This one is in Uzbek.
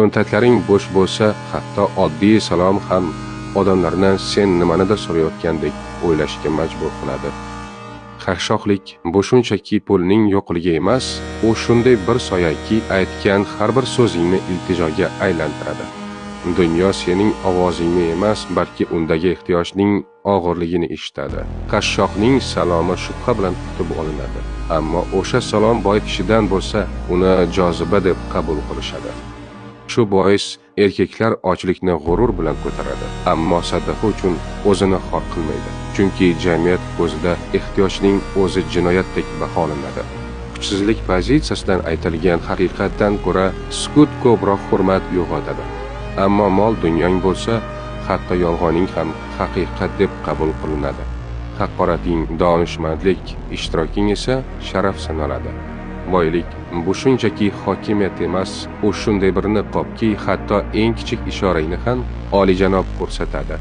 Cho'ntaklaring bo'sh bo'lsa, hatto oddiy salom ham odamlarni sen nimanidir so'rayotgandek o'ylashga majbur qiladi. Qashshoqlik bu shunchaki pulning yo'qligi emas, u shunday bir soyaki, aytgan har bir so'zingni iltijoga aylantiradi. Dunyo sening ovozingni emas, balki undagi ehtiyojning og'irligini eshitadi. Qashshoqning salomi shubha bilan kutib olinadi. Ammo o'sha salom boy kishidan bo'lsa, uni joziba deb qabul qilishadi. Shu bois erkaklar ochlikni g'urur bilan ko'taradi, ammo sadaqa uchun o'zini xor qilmaydi. Chunki jamiyat ko'zida ehtiyojning o'zi jinoyatdek baholanadi. Kuchsizlik pozitsiyasidan aytilgan haqiqatdan ko'ra sukut ko'proq hurmat uyg'otadi. Ammo mol dunyong bo'lsa, hatto yolg'oning ham haqiqat deb qabul qilinadi. Haqorating donishmandlik, ishtiroking esa sharaf sanaladi. Boylik bu shunchaki hokimiyat emas, u shunday bir niqobki, hatto eng kichik ishorangni ham olijanob ko'rsatadi.